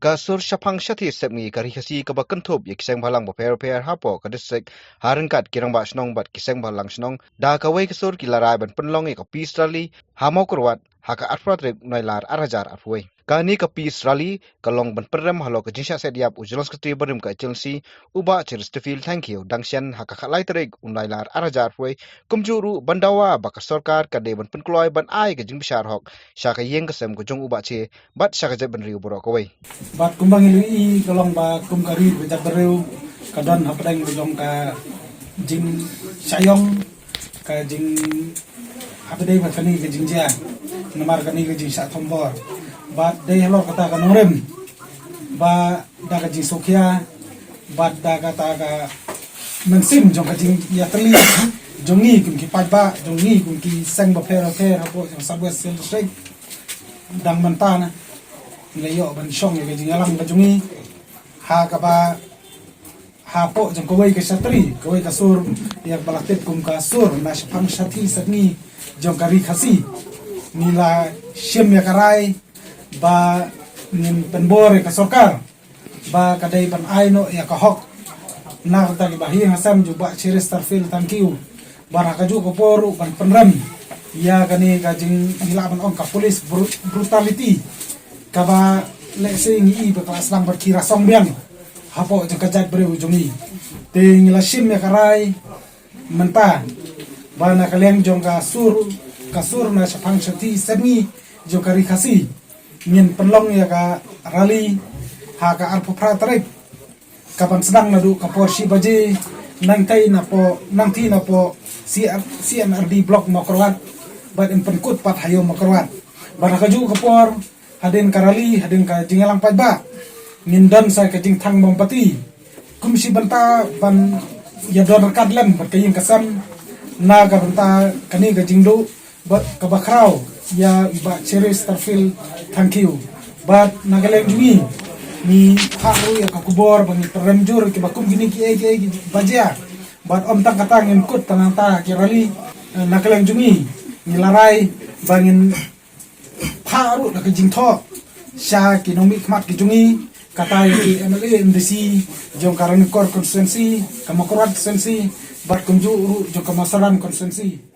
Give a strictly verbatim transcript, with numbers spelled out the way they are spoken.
Ka sur shaphang shathie sepngi ka Ri Khasi kaba kynthup ïa ki seng bhalang bapher bapher hapoh ka district, ha ryngkat ki rangbah shnong bad ki seng bhalang shnong, da kawei ka sur ki la rai ban pynlong ïa ka peace rally ha Mawkyrwat ha ka arphew phra tarik u Nailar ar hajar arphew wei. Kane ka peace rally ka long ban pynrem halor ka jingshah set ïap u General Secretary barim ka H L C, u Bah Cheristerfield Thangkhiew, dang shen ha ka khatlai tarik u Nailar ar hajar arphew wei, kumjuh ruh ban dawa ba ka sorkar ka dei ban pynkloi ban ai ka jingbishar hok sha ka ïing ka sem ka jong u Bah Che bad sha ka jaitbynriew baroh kawei. Bad kumba ngi la ïohi ka long ba kum ka ri ka jaitbynriew ka don hapdeng ka jong ka jingshah ïong, ka jing, haba dei ba kane ka jingjia, namar kane ka jingshah thombor. Bad dei halor kata ka nongrim ba da ka jingsngewkhia bad da kata ka mynsiem jong ka jingïatylli jong ngi kum ki paidbah, jong ngi kum ki seng bapher bapher hapoh jong South West Hill District, dang mynta na ngi la ïoh ban shong ïa ka jingïalang ka jong ngi ha kaba hapoh jong kawei ka shatri, kawei ka sur ïa kaba la tip kum ka sur na shaphang shathie sepngi jong ka Ri Khasi. Ngi la shim ïa ka rai ba ngin pynbor ïa ka sorkar ba ka dei ban ai noh ïa ka hok na kata kiba ha ïing ha sem jong u Bah Cheristerfield Thangkhiew. Bad ha kajuh ka por ruh ban pynrem ïa kane ka jing, ngi lah ban ong ka police bru-, brutality kaba lehse ngi i ba ka la sdang bad ki rasong biang hapoh jong ka jaitbynriew jong ngi. Te ngi la shim ïa ka rai mynta ba na ka liang jong ka sur, ka sur na shaphang shathie sepngi jong ka Ri Khasi, ngin pynlong ïa ka rally ha ka arphew phra tarik, ka ban sdang naduh ka por shi baje, nangthie napoh, nangthie napoh C R, C N R D Block Mawkyrwat, bad yn pynkut pat ha ïew Mawkyrwat. Bad ha kajuh ka por, hadien ka rally, hadien ka jingïalang paidbah, ngin don sa ka jingthang mombati kum shi bynta ban ïadon ryngkat lem bad ka ïing ka sem na ka bynta kane ka jingduh ba kaba khraw ïa i Bah Cheristerfield Thangkhiew. Bad na ka liang jong ngi, ngi phah ruh ïa ka khubor ba ngi pynrem jur kiba kum kine kiei kiei kiba jia. Bad ym tang kata, ngin kut tang nangta ki rally, eh, na ka liang jong ngi, ngi la rai ba ngin phah ruh da ka jingthoh sha ki nongmihkhmat ki jong ngi, kata ïa ki M L A M D C jong ka Ranikor constituency, ka Mawkyrwat constituency, bad kumjuh ruh jong ka Mawsynram constituency.